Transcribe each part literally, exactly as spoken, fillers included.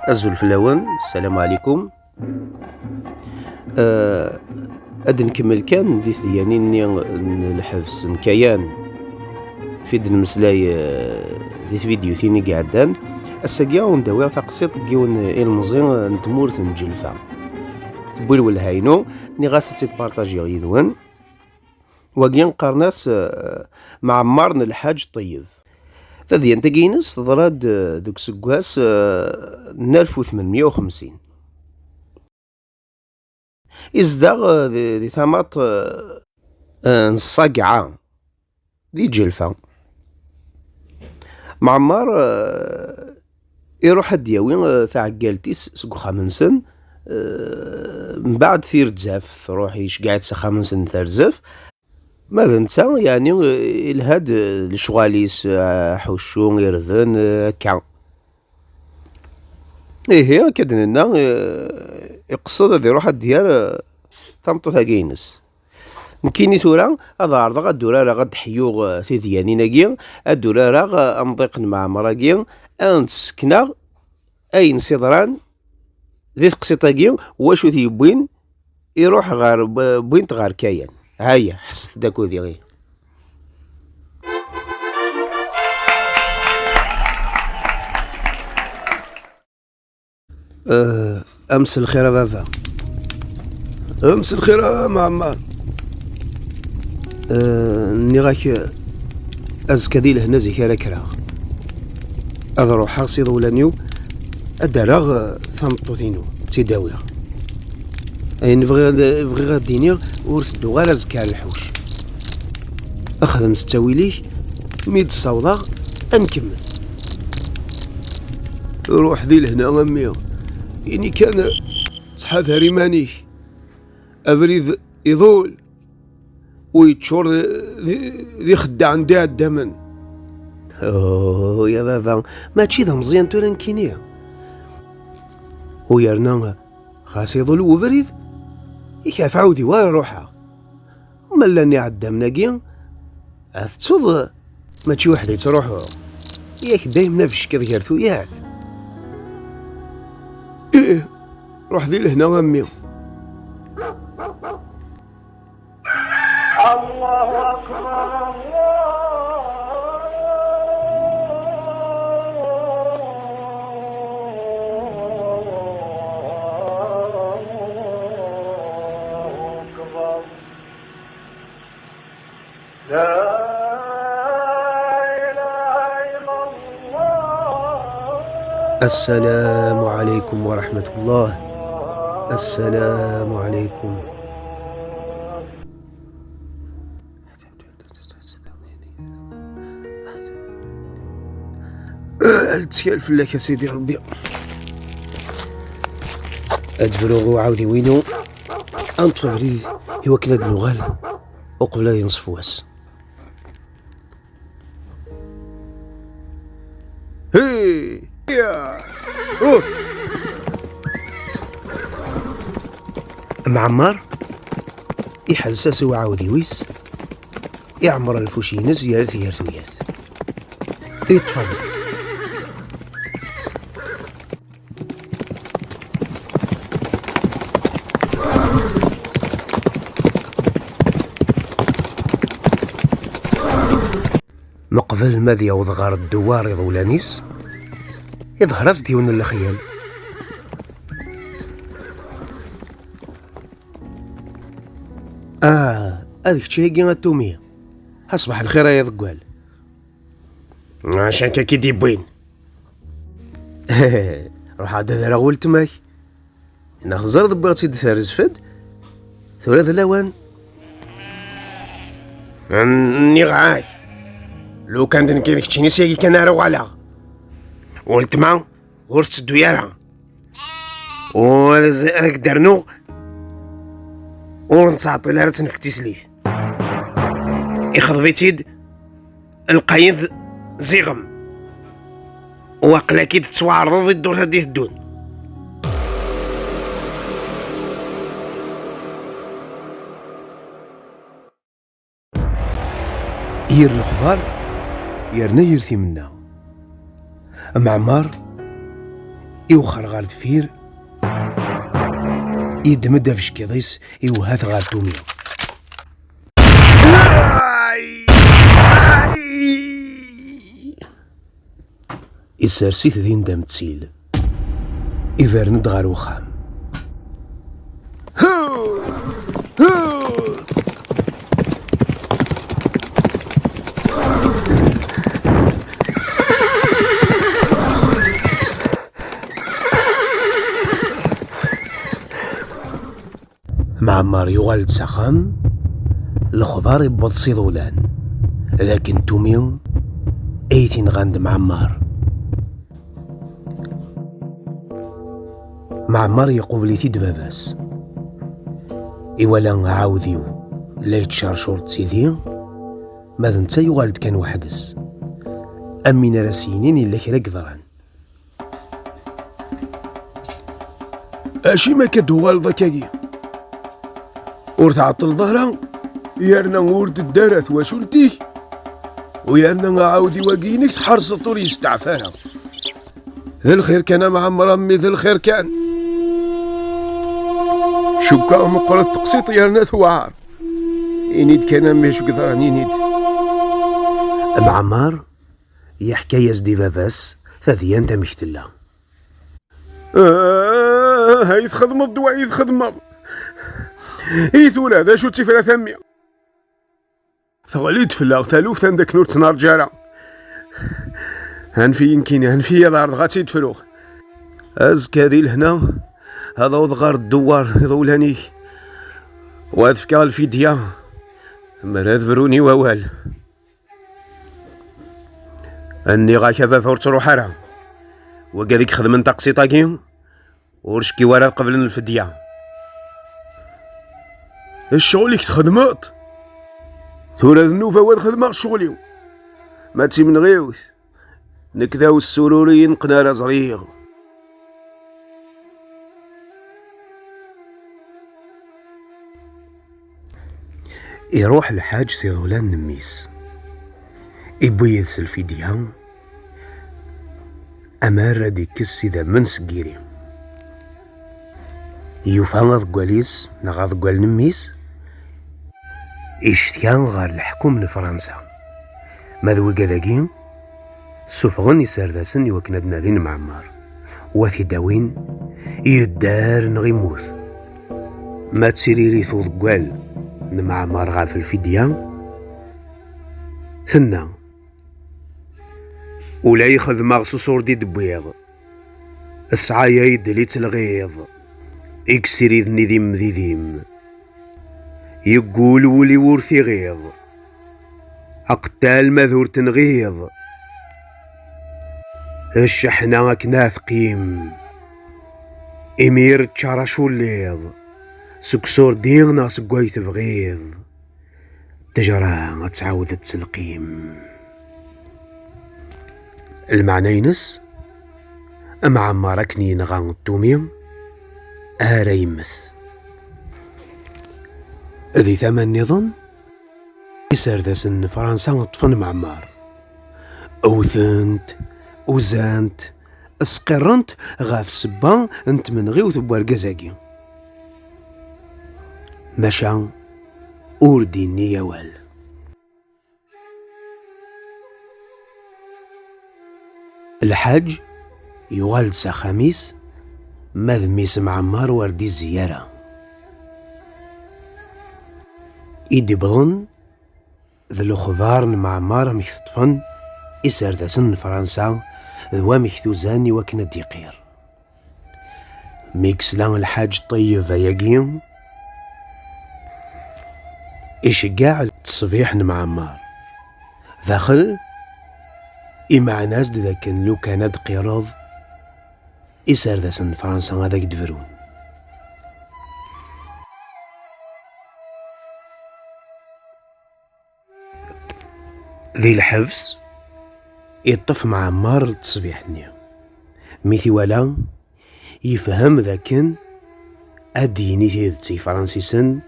Azul fell-awen, ssalamu ɛlikum. Eh, ad nkemmel kan di tedyanin-nni n lḥebs n Kayan, fi d-nemmeslay, eh, di tvidyutin i iɛeddan. Ass-agi, ad wen-d-awiɣ taqsiṭ n yiwen ilemẓi n tmurt n Ǧelfa. Tewwi lwelha-inu, nniɣ-as ad tt-id-partajiɣ yid-wen. Wagi qqaren-as, eh, Mɛemmar n Lḥaǧ Ṭeyyeb. Tadyant-agi-ines teḍra-d, eh, deg useggas, eh, n alef u tmenmya u xemsin. Izdeɣ, eh, di, di tamaṭ, eh, eh, n Ṣṣagɛa, di Ǧelfa. Mɛemmar, eh, iruḥ ad d-yawi, eh, taɛeggalt-is seg uxxam-nsen, eh, mbeɛd Tirtzaf, truḥ iceggeɛ-itt s axxam-nsen n Tarzaf. Ma d netta, yeɛni, eh, ilha-d, eh, lecɣal-is, eh, aḥuccu, irden, eh, akka. Ihi, akka d-nenna, eh, iqsed ad iruḥ ad d-yerr, eh, tameṭṭut-agi-ines. Nekkini tura ad ɛerḍeɣ ad d-urareɣ, ad d-ḥyuɣ, eh, tidyanin-agi, ad d-urareɣ, eh, amḍiq n Mɛemmar-agi, ad n-ssekneɣ ayen s-iḍran di teqsiṭ-agi, wacu t-yewwin iruḥ ɣer, wwin-t ɣer Kayan. Haya, ḥesset-d akked-i. Eh, a mselxir a baba. A mselxir a Mɛemmar. Eh, nniɣ-ak, azekka di lehna zik ara kkreɣ. Ad ruḥeɣ s iḍewlan-iw, ad d-rreɣ, eh, tameṭṭut-inu, ad tt-id-awiɣ. Ayen bɣiɣ ad, bɣiɣ ad d-iniɣ, ur tedduɣ ara azekka ar lḥuc. Xdem s ttawil-ik, mi d-ssawḍeɣ, ad nkemmel. Ruḥ di lehna a mmi. Ini kan, ttḥadar iman-ik. Abrid iḍul, u yeččur d, d, d ixeddaɛen d iɛeddamen. Oh, ya baba, mačči d ameẓyan tura nekkini. U yerna, xas iḍul webrid, ikɛef ɛawdiw ara ruḥeɣ. Ma llan iɛeddamen-agi, ad tettuḍ mačči weḥd-i ttruḥuɣ. Yak dayem abeckiḍ gar tuyat. Ih, ruḥ di lehna a mmi. الله أكبر، الله أكبر. لا إله إلا الله. السلام عليكم ورحمة الله. السلام عليكم. Lettkal fell-ak a Sidi Ṛebbi. Ad bruɣ uɛawdiw-inu, ad neṭṭef abrid i wakken ad nuɣal uqbel ad yenṣef wass. Hey! Ya! Uh! Mɛemmar iḥelles-as i uɛawdiw-is, iɛemmer lfuci-ines gar tgertuyat. Iṭṭef abrid. Meqbel ma ad yaweḍ ɣer ddewwar iḍewlan-is, iḍher-as-d yiwen n lexyal. Ah, ad kečč-agi a Tumi. Ha ṣbeḥ lxir ay aḍeggal. Acu akka k-id-iwwin? Ruḥeɣ-d ad rreɣ weltma-k. Neɣ teẓriḍ wwiɣ-tt-id terzef-d? Tura d lawan. Nniɣ-ak, lukan d nekk d keččini syagi kan ara uɣaleɣ. Weltma ur tetteddu ara. U ad z-, ad ak-d-rnuɣ, ur nettɛeṭṭil ara ad tt-nefk tislit. Ixḍeb-itt-id lqayed ziɣem. U aql-ak-id tettwaɛerḍeḍ i ddurt ad d-iteddun. Yir lexbar, yerna yir timenna. Mɛemmar Iwexxer ɣer deffir, yeddem-d abeckiḍ-is, iwehha-t ɣer Tumi. Isers-it din d amettil. Ibren-d ɣer uxxam. Mɛemmar yuɣal-d s axxam, lexbar iwweḍ s iḍulan, d akken Tumi ay t-inɣan d Mɛemmar. Mɛemmar yequbel-it-id baba-s. Iwala aɛawdiw la yettcercur d tidi, ma d netta yuɣal-d kan weḥd-s. Am win ara s-yinin yella kra i yeḍran. Acimi akka d-tuɣaleḍ akkagi? Ur tɛeṭṭleḍ ara, yerna ur tedda ara twacult-ik, u yerna aɛawdiw-agi-inek tḥerseḍ ur yesteɛfa ara. D lxir kan a Mɛemmar a mmi, d lxir kan. Cukkeɣ meqqret teqsiṭ yerna tewɛer. Ini-d kan a mmi acu yeḍran, ini-d. Mɛemmar yeḥka-yas-d i baba-s tadyant amek tella. Ah, ay txedmeḍ d way txedmeḍ. I tura, d acu d tifrat a mmi? Teɣli-d fell-aɣ taluft anda akken ur tt-nerǧa ara. Anef-iyi nekkini, anef-iyi ad ɛerḍeɣ ad tt-id-fruɣ. Azekka di lehna, ad awḍeɣ ɣer ddewwar iḍewlan-ik, u ad fkeɣ lfidya, mer ad brun i wawal. Nniɣ-ak a baba ur ttruḥ ara. Wigad i ixedmen taqsiṭ-agi, ur ckiw ara ad qeblen lfedya. Ccɣel-ik txedmeḍ? Tura d nnuba-w ad xedmeɣ ccɣel-iw. Ma d timenɣiwt, nekk d awessur ur iyi-neqqen ara ẓriɣ. Iruḥ lḥaǧ s iḍulan n mmi-s. Iwwi yid-s lfidya, amar ad ikkes idammen seg yiri. Yufa aḍeggal-is neɣ aḍeggal n mmi-s, icetya ɣer leḥkum n Fransa. Ma d wigad-agi, ssufɣen iserdasen i wakken ad nadin Mɛemmar, u ad t-id-awin, yedder neɣ immut. Ma d tiririt uḍeggal n Mɛemmar ɣef lfidya, tenna: "Ula i xedmeɣ s uṣurdi d-wwiɣ, ssɛaya-yi-d li ttelɣiḍ, i yessiriden idim d idim. Yeggul wul-iw ur t-iɣiḍ, aqettal ma d ur tenɣiḍ. Cceḥna akken ad teqqim, imir ččar aculliḍ, seg uṣurdi neɣ seg way tebɣiḍ, ttejra ad tɛawed ad telqim." Lmeɛna-ines, Mɛemmar akken yenɣa Tumi, ara yemmet. Di tama nniḍen, iserdasen n Fransa ṭṭfen Mɛemmar. Wten-t, uzan-t, sqirren-t ɣef ssebba n tmenɣiwt n wergaz-agi. Maca ur d-inni awal. Lḥaǧ yuɣal-d s axxam-is, ma d mmi-s Mɛemmar ur d-izzi ara. I d-iwwḍen d lexbar n Mɛemmar amek t-ṭṭfen iserdasen n Fransa d wamek t-uzan i wakken ad d-iqir. Mi yesla lḥaǧ Ṭeyyeb ayagi, iceggeɛ ttesbiḥ n Mɛemmar. Daxel, imeɛna-as-d dakken lukan ad d-qireḍ, iserdasen n Fransa ad ak-d-brun. Di lḥebs, iṭṭef Mɛemmar ttesbiḥ-nni. Mi t-iwala, yefhem dakken ad d-yini tidet i Yifransisen,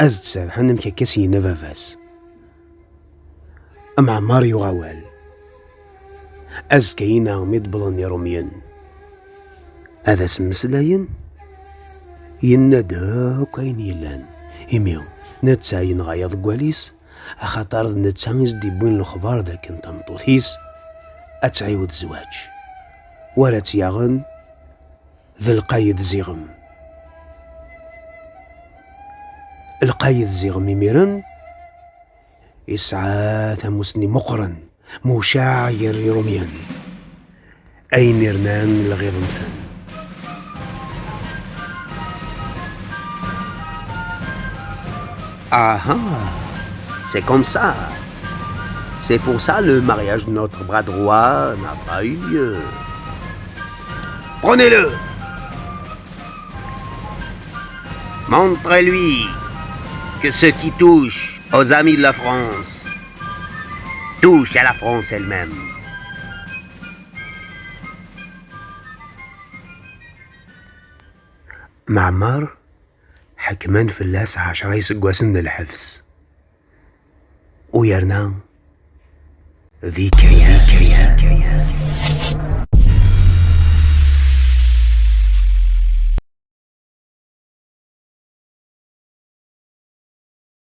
ad s-d-serḥen amek akka s-yenna baba-s. Mɛemmar yuɣ awal. Azekka-ina mi d-wwḍen Irumyen, Ad as-mmeslayen? Yenna-d akk ayen yellan. Imi netta yenɣa-yaḍ deg wawal-is, axaṭer d netta i s-d-iwwin lexbar dakken tameṭṭut-is ad tɛiwed zzwaǧ, wara tt-yaɣen d lqayed ziɣem. Lqayed ziɣem imiren yesɛa tamusni meqqren, mucaɛ gar Irumyen, ayen irnan lɣiḍ-nsen. Ah, c'est comme ça. C'est pour ça le mariage de notre bras droit n'a pas eu lieu. Prenez-le. Montrez-lui que ce qui touche aux amis de la France touche à la France elle-même. Meɛmer ḥekmen fell-as ɛecra iseggasen n lḥebs. U yerna d ikri, d ikri.